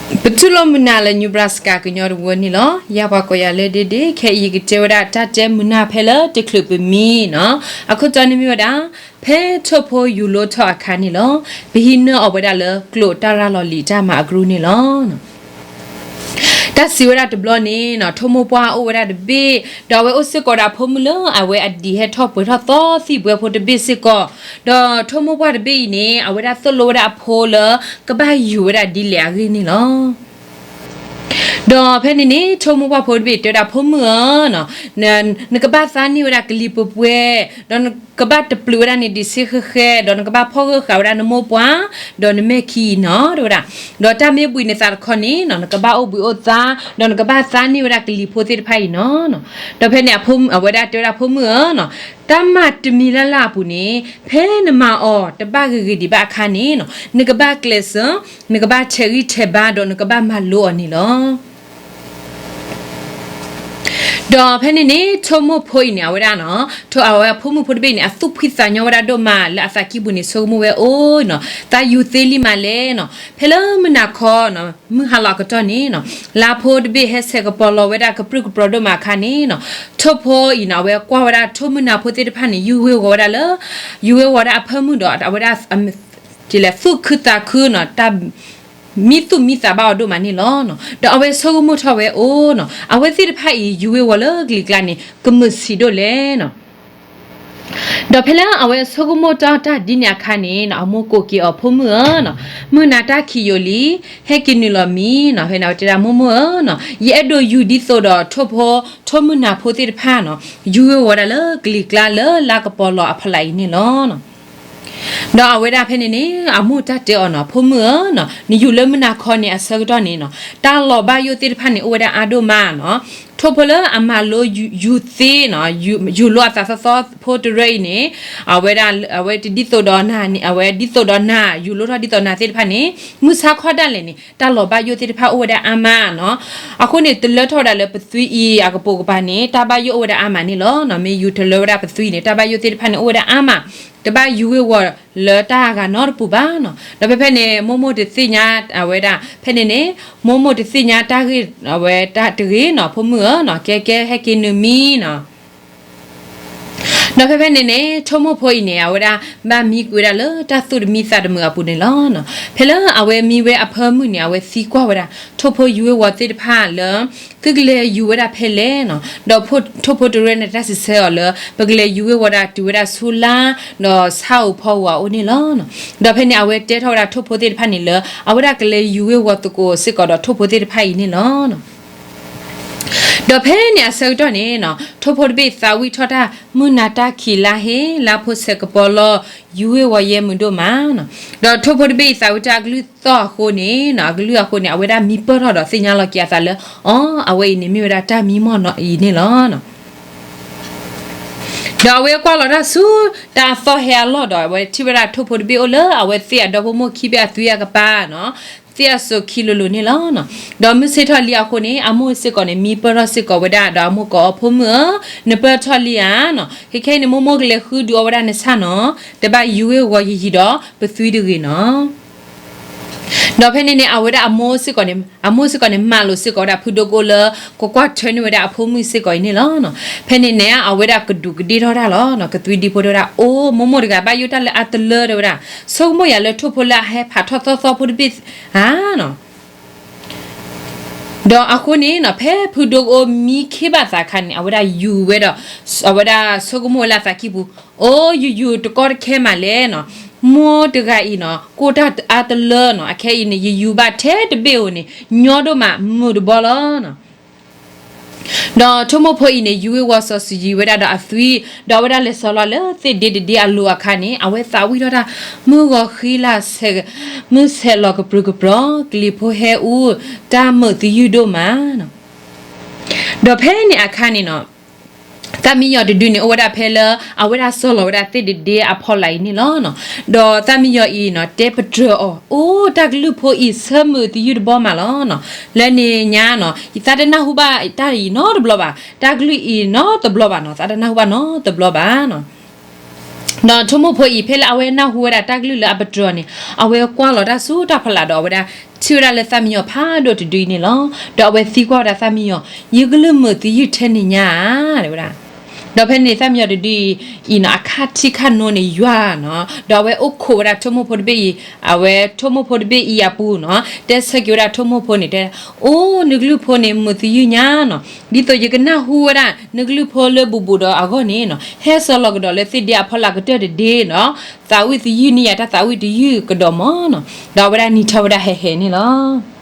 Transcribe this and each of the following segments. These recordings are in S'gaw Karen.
ပတူၢ်လိာ်မုာ်နၤလၢ Nebraska ကညီတဝၢန့ၣ်လီၤ. ယၤပှၤကိးယၤလၢဒ့ဒ့, ခဲအံၤယကတဲဝဲဒၣ်တၢ်တဲမုာ်နၢ်ဖဲလၢတချုးပမံနီၤ. အခိၣ်တီန့ၣ်မ့ၢ်ဝဲဒၣ်, ဖဲထိၣ်ဖိယူၤလိထီၣ်အခါန့ၣ်လီၤ. ပဟံးနၢအီၤဝဲဒၣ်လၢကျိာ်တၢ်ရၤလီၤလံာ်တၢ်မၤအကရူၢ်န့ၣ်လီၤ. တၢ်စံးဝဲဒၣ်တဘျီန့ၣ်နီၤ, ထိၣ်မိၢ်ပှၢ်အိၣ်ဝဲဒၣ်တဘ့ၣ်, ဒီးအဝဲအိၣ်စ့ၢ်ကီးဒီးအဖိမုၣ်လၢအဝဲအဒံးဟဲထီၣ်ပှဲၤထီၣ်သီသံၣ်ဘှဲဖိတဘ့ၣ်စ့ၢ်ကီး, ဒီးထိၣ်မိၢ်ပှၢ်တဘ့ၣ်အံၤန့ၣ် အဝဲဒၣ်သိၣ်လိဝဲဒၣ်အဖိလၢ ကဘၣ်ယူၤဝဲဒၣ်ဒ်လဲၣ်အဂ့ၢ်န့ၣ်လီၤ. ဒီးဖဲန့ၣ်န့ၣ် ထိၣ်မိၢ်ပှၢ်ဖိတဘ့ၣ်တဲဝဲဒၣ်ဖိမုၣ်ဧၢနီၤ, နကဘၣ်သါန့ၢ်ဝဲဒၣ်ကလံၤပှဲၤပှဲၤ, ဒီးနကဘၣ်တပျုာ်ဝဲဒၣ်န့ၣ်ဒံးဆ့ဃဲဃဲ, ဒီးနကဘၣ်ဖီၣ်ဂၢၢ်ဃာ်ဝဲဒၣ်နမိၢ်ပှၢ်, ဒီးနမဲာ်ခံအံၤနီၤ တဲဝဲဒၣ်. ဒီးတၢ်မ့ၢ်ဘှံးနသးတခီန့ၣ်နီၤ, နကဘၣ်အိၣ်ဘှံးအိၣ်သါ, ဒီးနကဘၣ်သါန့ၢ်ဝဲဒၣ်ကလံၤဖိသ့ၣ်တဖၣ်အံၤနီၤ. ဒီးဖဲန့ၣ်အဝဲဒၣ်တဲဝဲဒၣ်ဖိမုၣ်ဧၢနီၤ, တၢ်မၤတမံၤလၢ်လၢ်အပူၤန့ၣ် ဖဲနမၤအီၤတဘၣ်ဂ့ၤဂ့ၤဒံးဘၣ်အခါန့ၣ်နီၤ, နကဘၣ်ကျဲးစၢး, နကဘၣ်ထဲးဂံၢ်ထဲးဘါ ဒီးနကဘၣ်မၤလိအီၤန့ၣ်လီၤ. ဒီးဖဲန့ၣ်န့ၣ် ထိၣ်မိၢ်ဖိအံၤန့ၣ် အဝဲဒၣ်နီၤ, ထိၣ်အဝဲအဖိမုၣ်ဖိတဘ့ၣ်န့ၣ် အသူၣ်ဖှံသးညီဝဲဒၣ်ဒိၣ်မးလၢအသးကံၢ်ပူၤန့ၣ် ဆိကမိၣ်ဝဲအိၣ်နီၤ, သးယူၤသ့လံမးလဲၣ်နီၤ. ဖဲလၢမုၢ်နၤခီနီၤ, မုၢ်ဟါလီၤအကတီၢ်န့ၣ်နီၤ, လါဖိတဘ့ၣ်ဟဲဆဲးကပီၤလီၤဝဲဒၣ်ကပြုၢ်ကပြီၤဒိၣ်မးအခါန့ၣ်နီၤ, ထိၣ်ဖိအံၤနီၤ အဝဲကွၢ်ဝဲဒၣ်ထိၣ်မုၢ်နၤဖိသ့ၣ်တဖၣ်န့ၣ် ယူၤဝ့ၤဝီၤဝဲဒၣ်လၢ, ယူၤဝ့ၤဝီၤဒၣ်အဖၢမုၢ်ဒီးအဝဲဒၣ် ကလဲၤသူၣ်ခုသးခုနီၤ, တၢ်မံသူၣ်မံသးဘၣ်အီၤဒိၣ်မးန့ၣ်လီၤ. ဒီးအဝဲဆိကမိၣ်ထီၣ်ဝဲအိၣ်နီၤ, အဝဲသ့ၣ်တဖၣ်အံၤ ယူၤဝ့ၤဝီၤလၢကလံၤကျါန့ၣ် ကမုာ်ဆံးဒိၣ်လဲၣ်နီၤ. ဒီးဖဲလၢအဝဲဆိကမိၣ်ထီၣ်တၢ်ဒ်န့ၣ်အခါန့ၣ်နီၤ, အမိၢ်ကိးက့ၤအီၤဖိမုၣ်ဧၢနီၤ, မုၢ်နၤတၢ်ခံးယိာ်လံ, ဟဲက့ၤနုာ်လီၤမံနီၤ. ဖဲန့ၣ်အဝဲတဲဒၣ်မိၢ်မိၢ်ဧၢနီၤ, ယအဲၣ်ဒိးယူၤဒ်သိးဒီးထိၣ်ဖိ, ထိၣ်မုၢ်နၤဖိသ့ၣ်တဖၣ်နီၤ, ယူၤဝ့ၤဝီၤဒၣ်လၢကလံၤကျါလၢလါကပီၤလီၤအဖီလာ်အံၤန့ၣ်လီၤ. ဒီးအဝဲဒၣ်ဖဲန့ၣ်န့ၣ် အမိၢ်တၢ်တဲအီၤနီၤ, ဖိမုၣ်ဧၢနီၤ, နယူၤလၢမုၢ်နၤခီန့ၣ် အဆၢကတီၢ်န့ၣ်နီၤ, တၢ်လီၤဘၣ်ယိၣ်သ့ၣ်တဖၣ်န့ၣ် အိၣ်ဝဲဒၣ်အါဒိၣ်မးနီၤ. ထိၣ်ဖိလၢအမၤလိယူၤသ့နီၤ, ယူၤလိအသးသီသီဖိတရၢအံၤန့ၣ်, အဝဲဒၣ်, အဝဲတဒ်သိးဒီးနၤန့ၣ်, အဝဲဒ်သိးဒီးနၤ, ယူၤလိထီၣ်ဒ်သိးနၤသ့ၣ်တဖၣ်န့ၣ်, မုၢ်ဆါခီဒၣ်လဲာ်န့ၣ် တၢ်လီၤဘၣ်ယိၣ်သ့ၣ်တဖၣ်အိၣ်ဝဲဒၣ်အါမးနီၤ. အဃိန့ၣ် တလၢထီၣ်ဝဲဒၣ်လၢပသွံအံၤအကပိာ်ကပၤန့ၣ် တၢ်ဘၣ်ယိၣ်အိၣ်ဝဲဒၣ်အါမးန့ၣ်လီၤ. မ့ၢ်ယူၤတလၢဝဲဒၣ်ပသွံန့ၣ် တၢ်ဘၣ်ယိၣ်သ့ၣ်တဖၣ်န့ၣ် အိၣ်ဝဲဒၣ်အါမး, တဘၣ်ယူၤဝ့ၤဝီၤလၢတၢ်ဂၤနီတပူၤဘၣ်နီၤ. ဒီးဖဲဖဲန့ၣ် မိၢ်မိၢ်တသ့ၣ်ညါဝဲဒၣ်, ဖဲန့ၣ်န့ၣ်, မိၢ်မိၢ်တသ့ၣ်ညါတၢ်ဂ့ၢ်ဝဲဒၣ်တဂ့ၤနီၤ, ဖိမုၣ်ဧၢနီၤ, ကဲကဲဟဲက့ၤနုာ်မံနီၤ. ဒီးဖဲဖဲန့ၣ်န့ၣ် ထိၣ်မိၢ်ဖိအံၤန့ၣ် အဝဲဒၣ်ဘၣ်မံကွံာ်ဝဲဒၣ်လၢတၢ်သူၣ်တမံသးတမုာ်အပူၤန့ၣ်လီၤ. ဖဲလၢအဝဲမံဝဲအဖၢမုၢ်န့ၣ် အဝဲသံကွၢ်ဝဲဒၣ် ထိၣ်ဖိယူၤဝ့ၤဝီၤသ့ၣ်တဖၣ်လၢ သုကလဲၤယူၤဝဲဒၣ်ဖဲလဲၣ်နီၤ, ဒီးထိၣ်ဖိတရၢန့ၣ် တၢ်စံးဆၢအီၤလၢ ပကလဲၤယူၤဝ့ၤဝီၤဒၣ်တုၤဝဲဒၣ်ဆူလါ, ဒီးဆၣ်ဧိၤဖီဧိၤအအိၣ်န့ၣ်လီၤ. ဒီးဖဲန့ၣ် အဝဲတဲထီၣ်ဝဲဒၣ်ထိၣ်ဖိသ့ၣ်တဖၣ်န့ၣ်လၢ အဝဲဒၣ်ကလဲၤယူၤဝ့ၤဝီၤသကိးစ့ၢ်ကီးဒီးထိၣ်ဖိသ့ၣ်တဖၣ်အံၤန့ၣ်လီၤ. ဒီးဖဲန့ၣ်အဆၢကတီၢ်န့ၣ်နီၤ, ထိၣ်ဖိတဘ့ၣ်သးဝံၣ်ထီၣ်တၢ် မုၢ်နၤတၢ်ခံးလါဟ့, လါဖိဆဲးကပီၤလီၤ, ယူၤဝ့ၤဝီၤယဲၢ်မုာ်ဒိၣ်မးနီၤ. ဒီးထိၣ်ဖိတဘ့ၣ်အံၤသးဝံၣ်တၢ်အကလုၢ်သီၣ်အဃိန့ၣ်နီၤ, အကလုၢ်အဃိန့ၣ် အဝဲဒၣ်မံပၢၢ်ထီၣ်ဒီးသ့ၣ်ညါလီၤက့ၤအသးလၢ အီ, အဝဲအံၤန့ၣ်မ့ၢ်ဝဲဒၣ်တၢ်မံမီၢ်နီၤအံၤန့ၣ်လီၤ. ဒီးအဝဲကွၢ်လီၤတၢ်ဆူ တၢ်အသီၣ်ဟဲအလီၢ်ဒီး အဝဲထံၣ်ဝဲဒၣ်ထိၣ်ဖိတဘ့ၣ်အိၣ်လၢအဝဲသ့ၣ်အဒီဖိမိၢ်ခံဘ့ၣ်အသွံအကပၤနီၤ, သ့ၣ်အစိာ်ခံလိၤလိၤန့ၣ်လီၤ. ဒီးမုၢ်ဆ့ၣ်ထီၣ်လံအဃိန့ၣ် အမိၢ်စ့ၢ်ကီးန့ၣ် မံပၢၢ်ထီၣ်စ့ၢ်ကီးဝဲဒၣ် ဒီးအမိၢ်ကိးအီၤဖိမုၣ်ဧၢ, နပၢၢ်ထီၣ်လံဧါနီၤ, ခဲခဲအံၤန့ၣ် မိၢ်မိၢ်ကလဲၤဃုဒုးအီၣ်ဝဲဒၣ်နဆၣ်နီၤ, တဘၣ်ယူၤဝ့ၤဝီၤယံာ်ယံာ်ဒီး ပသွံတဂ့ၤနီၤ. ဒီးဖဲန့ၣ်န့ၣ် အဝဲဒၣ်အမိၢ်စ့ၢ်ကီးန့ၣ်, အမိၢ်စ့ၢ်ကီးန့ၣ် မၤလိာ်စ့ၢ်ကီးဝဲဒၣ်ဖုဒိၣ်ကအိၣ်လၢ ကကွၢ်ထွဲန့ၢ်ဝဲဒၣ်အဖိမုၣ်စ့ၢ်ကီးအံၤန့ၣ်လီၤ. ဖဲန့ၣ်န့ၣ် အဝဲဒၣ်ကဒူးကဒ့ၣ်ထီၣ်တၢ်လီၤနီၤ, ကသွံဒံဖိတဲဝဲဒၣ် အိၣ် မိၢ်မိၢ်တဂၤဘၣ်ယိၣ်တၢ်လၢအတလၢတဲဝဲဒၣ်, ဆိကမိၣ်ယၤလၢထိၣ်ဖိလၢအဟဲဖးထီၣ်သီသီဖိတဘ့ၣ်ဧါနီၤ. ဒီးအဃိန့ၣ်နီၤ ဖဲဖုဒိၣ်ကအိၣ်မံခ့ဘၣ်သးအခါန့ၣ် အဝဲဒၣ်ယူၤဝဲဒီး အဝဲဒၣ်ဆိကမိၣ်ဝဲလၢအသးကံၢ်ပူၤ, အိၣ် ယူၤယူၤတကီတခဲမးလဲၣ်နီၤ, မိၢ်တဂၤအံၤနီၤ ကအိၣ်တၢ်အါတလၢနီၤ, အခဲအံၤန့ၣ် ယယူၤဘၣ်ထဲတဘ့ၣ်ဧိၤန့ၣ် ညီဒိၣ်မးမုာ်တဘီလီၤနီၤ. ဒီးထိၣ်မိၢ်ဖိအံၤန့ၣ် ယူၤဝ့ၤဝီၤစီၤစုၤယံၤဝဲဒၣ်ဒီးအသွံ, ဒီးအဝဲဒၣ်လဲၤစီၤလီၤလၢသ့ၣ်ဒ့တဒ့အလိၤအခါန့ၣ် အဝဲသးဝံၣ်ထီၣ်တၢ် မုၢ်ဂီၤဃံလၤဆဲး, မုၢ်ဆဲးလီၤကပြုၢ်ကပြီၤ, ကလံၤဖိဟဲအူ, တၢ်မုာ်သယုၢ်ဒိၣ်မးနီၤ. ဒီးဖဲန့ၣ်အခါန့ၣ်နီၤ သၣ်မံယီၤတဒုန့ၣ် အိၣ်ဝဲဒၣ်ဖဲလၢ အဝဲဒၣ်စီၤလီၤဝဲဒၣ်သ့ၣ်ဒ့ဒ့အဖီလာ်အံၤန့ၣ်လီၤ. ဒီးသၣ်မံယီၤအံၤနီၤ တဲပတြၢၤအီၤ, အိၣ် တၢ်ကလုၢ်ဖိအံၤ ဆၢမုာ်သယုၢ်တဘီမးလီၤနီၤ. လၢန့ၣ်ညါနီၤ ယသးတနၢ်ဟူဘၣ်တၢ်အံၤနီတဘျီဘၣ်, တၢ်ကလုၢ်အံၤနီတဘျီဘၣ်နီၤ, သးတနၢ်ဟူဘၣ်နီတဘျီဘၣ်နီၤ. ဒီးထိၣ်မိၢ်ဖိအံၤ ဖဲလၢအဝဲနၢ်ဟူဝဲဒၣ်တၢ်ကလုၢ်လၢအပတြၢၤန့ၣ် အဝဲကွၢ်လီၤတၢ်ဆူတၢ်ဖီလာ်ဒီး အဝဲဒၣ်ထံၣ်ဝဲဒၣ်လၢသၣ်မံယီၤဖးဒိၣ်တဒုအံၤန့ၣ်လီၤ. ဒီးအဝဲသံကွၢ်ဝဲဒၣ်သၣ်မံယီၤ, ယကလုၢ်မုာ်သယုၢ်ထဲန့ၣ်ညါဧါ တဲဝဲဒၣ်. ဒီးဖဲန့ၣ်သၣ်မံယီၤတဒုအံၤနီၤ အခါထံခါနိန့ၣ်ယွၤနီၤ, ဒီးအဝဲအိၣ်ခိးဝဲဒၣ်ထိၣ်မိၢ်ဖိတဘ့ၣ်အံၤ, အဝဲထိၣ်မိၢ်ဖိတဘ့ၣ်အံၤအပူၤနီၤ တဲဆၢက့ၤဝဲဒၣ်ထိၣ်မိၢ်ဖိန့ၣ် တဲ, အိ နကလုၢ်ဖိန့ၣ် မုာ်သယုၢ်ညါနီၤ, ဒ်သိးယကနၢ်ဟူဝဲဒၣ် နကလုၢ်ဖိလၢဘူးဘူးဒီးအဂီၢ်န့ၣ်နီၤ ဟဲစိာ်လီၤကဒီးလၢသ့ၣ်ဒ့အဖီလာ်ကတၢၢ်တဒ့နီၤ, သးဝံၣ်သယုၢ်န့ၢ်ယၤတၢ်သးဝံၣ်တယုၢ်ကဒီးမၢ်နီၤ, ဒီးအဝဲဒၣ်နံၤထီၣ်ဝဲဒၣ်ဟဲဟဲန့ၣ်လီၤ.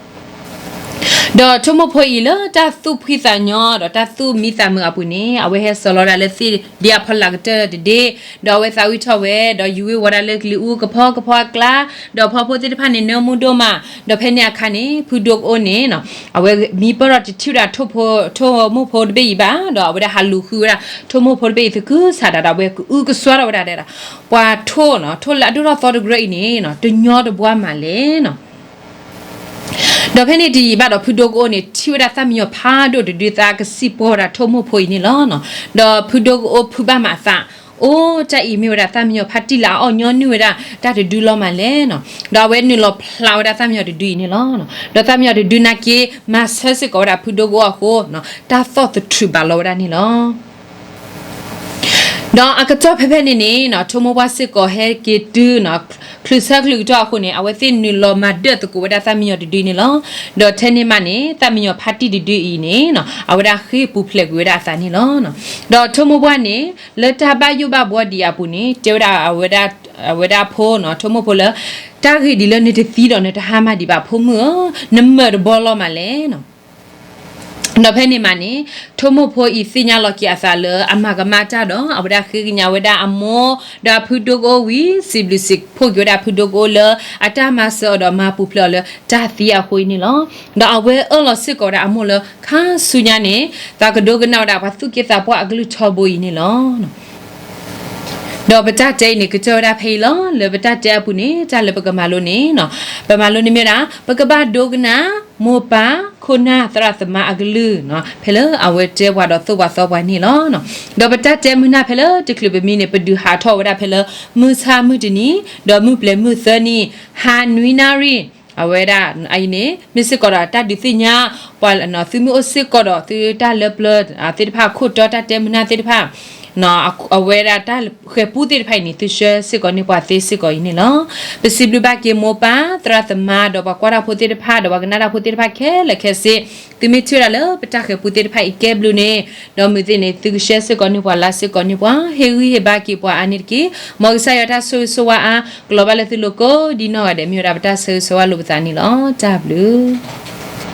ဒီးထိၣ်မိၢ်ဖိအံၤလၢတၢ်သူၣ်ဖှံသးညီ ဒီးတၢ်သူၣ်မံသးမုာ်အပူၤန့ၣ် အဝဲဟဲစိာ်လီၤဒၣ်လၢသ့ၣ်ဒ့အဖီလာ်ကတၢၢ်တဒ့, ဒီးအဝဲသးဝံၣ်ထီၣ်ဝဲ ဒီးယူၤဝ့ၤဝီၤဒၣ်လၢကလံၤအူကဖီကဖီအကျါ, ဒီးဖီဖိသ့ၣ်တဖၣ်န့ၣ် နၢမူဒိၣ်မး, ဒီးဖဲန့ၣ်အခါန့ၣ် ဖုဒိကအိန့ၣ် အဝဲမံပၢၢ်ထီၣ်တထံၣ်ဝဲဒၣ် ထိၣ်မိၢ်ဖိတဘ့ၣ်အံၤဘၣ်, ဒီးအဝဲဒၣ်ဟးလူၤဃုဝဲဒၣ် ထိၣ်မိၢ်ဖိတဘ့ၣ်အံၤသကုၤဆးဒးဒီး အဝဲကအုကစွါထီၣ်ဝဲဒၣ်တဲဒၣ်, ပှၤထိၣ်နီၤ ထိၣ်လၢအဒိၣ်ထီၣ်သီတကရၢအံၤန့ၣ်နီၤ တညီတဘှါမးလဲၣ်နီၤ. ဒီးဖဲန့ၣ်တယံာ်ဘၣ်ဒီး ဖုဒိကအိန့ၣ် ထံၣ်ဝဲဒၣ်သၣ်မံယီၤဖးဒိၣ်တဒုသးကစံၣ်ပှီၢ်ဝဲဒၣ်ထိၣ်မိၢ်ဖိအံၤန့ၣ်လီၤ. ဒီးဖုဒိကအိဖုးဘၣ်မးအသး, အိ တၢ်အံၤမ့ၢ်ဝဲဒၣ်သၣ်မံယီၤဖးတံၢ်လၢအအီၣ်ညီနုၢ်ဝဲဒၣ်တၢ်တဒုလီၤမးလဲၣ်နီၤ. ဒီးအဝဲနုာ်လီၤဖျးဝဲဒၣ်သၣ်မံယီၤတဒုအံၤန့ၣ်လီၤ. ဒီးသၣ်မံယီၤတဒုနာ်က့ မၤဆၢစ့ၢ်ကီးဝဲဒၣ်ဖုဒိကအိအဃိ, တၢ်သီၣ်သထြုးဘၣ်လီၤဝဲဒၣ်န့ၣ်လီၤ. ဒီးအကတီၢ်ဖဲဖဲန့ၣ်န့ၣ်နီၤ ထိၣ်မိၢ်ပှၢ်စ့ၢ်ကီးဟဲက့ၤတုၤနီၤ ချုးဆၢချုးကတီၢ်အဃိန့ၣ် အဝဲသ့ၣ်နုာ်လီၤမၤဒၢၣ်သကိးဝဲဒၣ်သၣ်မံယီၤတဒုန့ၣ်လီၤ. ဒီးထဲန့ၣ်မးန့ၣ် သၣ်မံယီၤဖးတံၢ်တဒုအံၤန့ၣ်နီၤ အဝဲဒၣ်ဃ့ၢ်ပူၤဖျဲးကွံာ်ဝဲဒၣ်အသးန့ၣ်လီၤ. ဒီးထိၣ်မိၢ်ပှၢ်န့ၣ် လၢတၢ်ဘၣ်ယိၣ်ဘၣ်ဘှီဒံးအပူၤန့ၣ် တဲဝဲဒၣ် အဝဲဒၣ်အဖိနီၤ ထိၣ်မိၢ်ဖိလၢ တၢ်ဂ့ၢ်ဒ်လၢနတသံဒီးနတဟါမၢ်ဒံးဘၣ် ဖိမုၣ်ဧၢ, နမၢၢ်တဘီလီၤမးလဲၣ်နီၤ. ဒီးဖဲန့ၣ်မးန့ၣ် ထိၣ်မိၢ်ဖိအံၤသ့ၣ်ညါလီၤက့ၤအသးလၢအမၤကမၣ်တၢ်ဒီး အဝဲဒၣ်ဃ့ကညးဝဲဒၣ်အမိၢ်ဒီးအဖုဒိကအိဝံၤ စံးဘျုးစံးဖှိၣ်က့ၤဝဲဒၣ်ဖုဒိကအိလၢအတၢ်မၤစၢၤအီၤဒီးမၤပူၤဖျဲးအီၤလၢတၢ်သံအဃိအံၤန့ၣ်လီၤ. ဒီးအဝဲအၢၣ်လီၤစ့ၢ်ကီးဝဲဒၣ်အမိၢ်လၢ ခါဆူညါန့ၣ် သးကဒိကနၣ်ဝဲဒၣ်ပှၤသူၣ်က့သးပှၢ်အကလုၢ်ထီဘိအံၤန့ၣ်လီၤ. ဒီးပတၢ်တဲအံၤန့ၣ် ကတၢၢ်ဝဲဒၣ်ဖဲအံၤလီၤ. လၢပတၢ်တဲအပူၤန့ၣ် တၢ်လၢပကမၤလိန့ၣ်နီၤ, ပမၤလိန့ၣ်မ့ၢ်ဝဲဒၣ် ပကဘၣ်ဒိကနၣ် မိၢ်ပၢ် ခိၣ်နၢ် သရၣ်သမါအကလုၢ်နီၤ, ဖဲလၢအဝဲတဲပှၤဒီးသိၣ်ပှၤသီပှၤန့ၣ်လီၤ. ဒီးပတၢ်တဲမုၢ်နၤဖဲလၢတချုးပမံန့ၣ် ပဒုးဟးထီၣ်ဝဲဒၣ်ဖဲလၢ မုၢ်ဆၣ်မုၢ်တနံၤ ဒီးမုၢ်ပျဲၤမုၢ်သၢနံၤ ဟါနွံနၣ်ရံၣ် အဝဲဒၣ်အံၤန့ၣ် မ့ၢ်စ့ၢ်ကီးဒီးတၢ်ဒုးသ့ၣ်ညါ ပှၤသုမ့ၢ်အိၣ်စ့ၢ်ကီးဒီး သုတၢ်လၢပျၢၤသ့ၣ်တဖၣ် ခိၣ်တီတၢ်တဲမုၢ်နၤသ့ၣ်တဖၣ် အဝဲဒၣ်တၢ်ဃဲၤပူသ့ၣ်တဖၣ်အံၤန့ၣ် သုဆှၢစ့ၢ်ကီးန့ၢ်ပှၤသ့စ့ၢ်ကီးအံၤန့ၣ်လီၤ. ပစံးဘျုးဘၣ်က့ၤမိၢ်ပၢ် သရၣ်သမါ ဒီးပှၤကွၢ်တၢ်ဖိသ့ၣ်တဖၣ် ဒီးပှၤကနၣ်တၢ်ဖိသ့ၣ်တဖၣ်ခဲလၢာ်ခဲဆ့, သုမ့ၢ်ထံၣ်ဝဲဒၣ်လၢပတၢ်ဃဲၤပူသ့ၣ်တဖၣ်အံၤကဲဘျုးန့ၣ် ဒီးမုၢ်သ့ၣ်န့ၣ် သုကဆှၢစ့ၢ်ကီးန့ၢ်ပှၤ လါစ့ၢ်ကီးန့ၢ်ပှၤ ဟ့ၣ်ဂံၢ်ဟ့ၣ်ဘါက့ၤပှၤအါန့ၣ်တက့ၢ်. မ်ကစၢ်ယွၤတၢ်ဆိၣ်ဂ့ၤဆိၣ်ဝါအါ ကလီၤဘၣ်လၢသုလိၤကိးဒ်နီၢ်ဂၤဒဲး မ့ၢ်ဝဲဒၣ်ပတၢ်ဆၢဂ့ၤဆၢဝါလိာ်ပသးန့ၣ်လီၤ. တၢ်ဘျုး